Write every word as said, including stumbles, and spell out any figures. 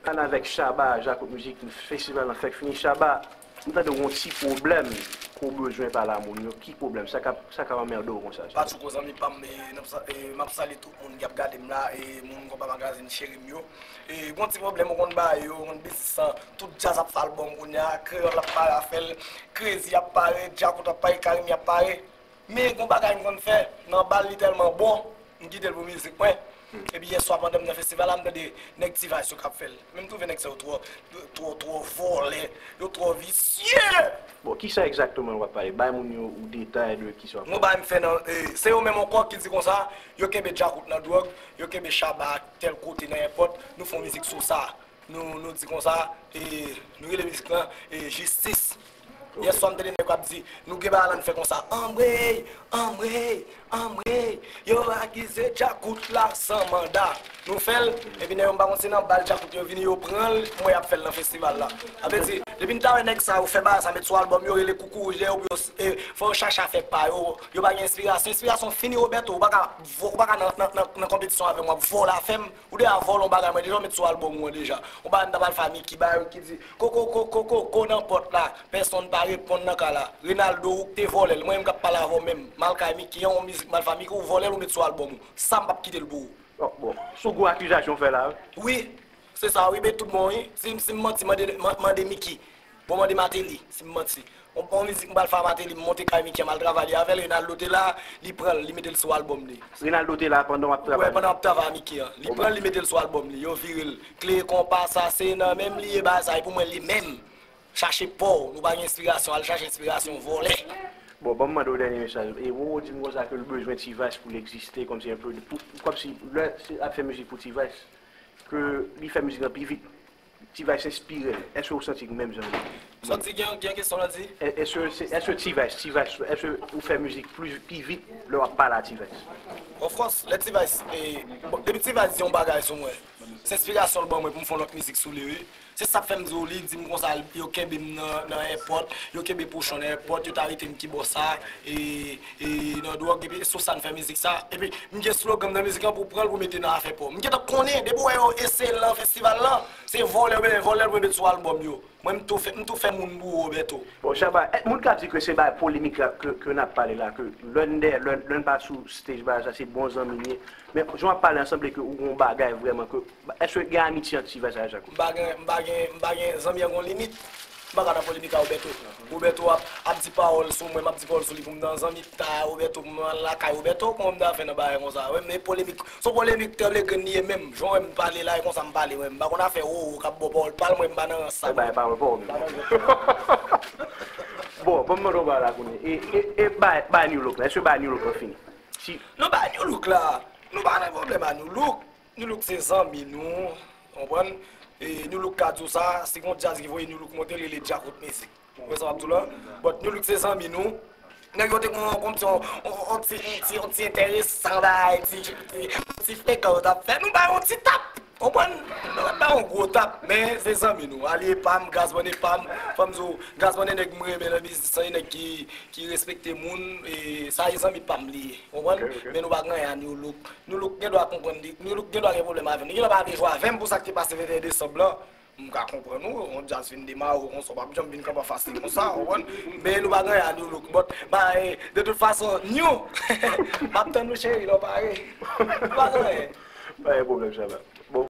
Ann avèk Shabba, Djakout Mizik, festival lan fèk fini. Shabba, m tande w gon ti pwoblèm ke w bezwen pale a moun yo. Ki pwoblèm? Sa k ap, sa k ap anmède w konsa? Patchouko zanmi pa m, e, n ap sa- e, m ap salye tout moun k ap gade m la, e moun konpa magazin cheri m yo. E gon ti pwoblèm ou konn bay yo, ou konn biznis lan, tout djaz ap fè albòm kounye a, Kreyòl ap pare a fè l, Krezi ap pare, Djakout ap pare, Karimi ap pare. Men gon bagay m konn fè nan bal, li tèlman bon, m kite l pou mizik mwen. Epi yèswa pandan m nan festival la, m tande nèg T-Vice yo k ap fè l. Men m twouve nèg sa yo twò, twò, twò vòlè, yo twò visye. Bon, kisa egzakteman w ap pale? Bay moun yo ou detay de kisa w ap pale. Yon bagay m fè nan, e, se yo menm ankò ki di konsa, yo kenbe Djakout nan dwòg, yo kenbe Shabba tèl kote nan èpòt, nou fè yon mizik sou sa. Nou, nou di konsa, e, nou rele mizik lan, e, Jistis. Yèswa m tande nèg yo ap di, nou gen bagay la n fè konsa, anmwey, anmwey, anmwey, yo akize Djakout la san manda. Nou fè l, epi nèg yo m pa konn se nan bal Djakout yo vini yo pran l, m wè y ap fè l nan festival la. Sa vle di, depi n ta wè nèg sa yo fè bagay sa, met sou albòm yo, rele Koukouwouj dèyè yo pou yo, e, fò yo chache afè pa yo, yo pa gen enspirasyon. Enspirasyon fini Roberto, ou pa ka, ou pa ka nan, nan, nan, nan konpetisyon avè m, w ap vòlè afè m. Ou deja vòlè yon bagay mwen deja, ou met sou albòm ou an deja. Yon bagay m t ap al fè a Mickey, bagay ki di, koko, koko, koko nan pòt la, pèsonn pa reponn nan ka la. Renaldo, ou k te vòlè l, mwen menm k ap pale avè w menm. M al kay Mickey an, yon mizik m al fè a Mickey, ou vòlè l, ou met sou albòm ou. Sa m p ap kite l pou ou. Oh, bon, sou gwo akizasyon w fè la wi. Wi, se sa wi, men tout bon wi. Si, si m manti, mande, man- mande Mickey. Bon, mande Martelly, si m manti. Yon bon mizik m pral fè a Martelly, m monte kay Mickey, m al travay li avè l, Renaldo te la, li pran l, li mete l sou albòm li. Renaldo te la pandan w ap travay? Wè, pandan m ap travay a Mickey an. Li pran l, li mete l sou albòm li, yo vire l. Kle konpa sa, se nan men m li ye bagay sa, e pou mwen li menm. Chache pa w, nou pa gen enspirasyon, al chache enspirasyon, vòlè. Bon, ban m mande w dènye mesaj. E Roro di m konsa ke l bezwen T-Vice pou l egziste, kòmsi enpe, pou, kòmsi lè se ap fè mizik pou T-Vice, ke li fè mizik lan pi vit. T-Vice enspire l. Èske w santi menm jan an? Sa w di, gen, gen kesyon la di? Èske se, èske T-Vice, T-Vice, èske ou fè mizik pli, pi vit lè w ap pale a T-Vice? Of course, lè T-Vice, e, bon, depi T-Vice di yon bagay sou mwen, se enspirasyon l ban mwen pou m fè yon lòt mizik sou li, wi. Se sa k fè m di w, li di m konsa, yo kenbe m nan, nan èpòt, yo kenbe Pouchon nan èpòt, yo t arete m kibò sa, e, e nan dwòg, epi sou sa n fè mizik sa. Epi, m gen slogan m nan mizik lan pou w pran l pou w mete nan afè pa w. M gentan konnen, depi w wè yo eseye l nan festival lan, se vòlè, oubyen vòlè l pou yo met sou albòm yo. Mwen, m tou fè, m tou fè moun boure Roberto. Bon, Shabba, moun ka di ke se bagay polemik la ke, ke n ap pale la, ke lè n dèyè, lè, lè n pa sou stage bagay sa, se bon zanmi n ye. Men, jan w ap pale an, sanble ke ou gen yon bagay vrèman ke, èske gen amitye ant T-Vice ak Djakout? M pa gen, m pa gen, m pa gen, zanmi an gen yon limit. M pa ka nan polemik ak Roberto. Roberto ap, ap di pawòl sou mwen, m ap di pawòl sou li pou m nan zanmi ta Roberto, pou m al lakay Roberto, kòman m ta fè nan bagay konsa? Wi, men polemik, se yon polemik trè legrenn li ye menm. Jan w wè m pale la, e konsa m pale, wi. M pa konn afè Roro k ap ba w pawòl pa l, mwen m pa nan rans sa. Bay pawòl pa w menm. Bon, ban m mande w bagay la kounye. E, e, e bay, bay New Look la, èske bay New Look la fini? Si. Non, bay New Look la, nou pa nan pwoblèm a New Look. New Look se zanmi nou, w konprann? E New Look ka di w sa, si gon djaz ki voye New Look monte, l rele Djakout Mizik. Ou konprann sa m ap di w la? But New Look se zanmi nou. Nèg yo te gon, gon ti, on, on, on ti, on ti, on ti enteresan bagay, ti, ti, ti frekan yo t ap fè. Nou ba yo on ti tap, w konprann? Nou pa t ba yo on gwo tap, men se zanmi nou. Alye pa m, Gazman e pa m. Fò m di w, Gazman e nèg m renmen nan biznis lan, e nèg ki, ki respekte moun, e sa e zanmi pa m li ye. Ou konprann? Men nou pa gen anyen a New Look. New Look gen dwa konprann li, New Look gen dwa gen pwoblèm avè m. Li gen dwa pa vle jwe avè m pou sa k te pase venteyen desanm lan. M ka konprann ou, yon djaz fin demare, ou konsa, w p ap janm vin kanpe anfas li konsa, ou konprann? Men nou pa gen anyen a New Look. But, ba, e, de tout fason, New! M ap tann ou, cheri, lè w pare. Nou pa gen anyen. Pa gen pwoblèm, Shabba. Bon,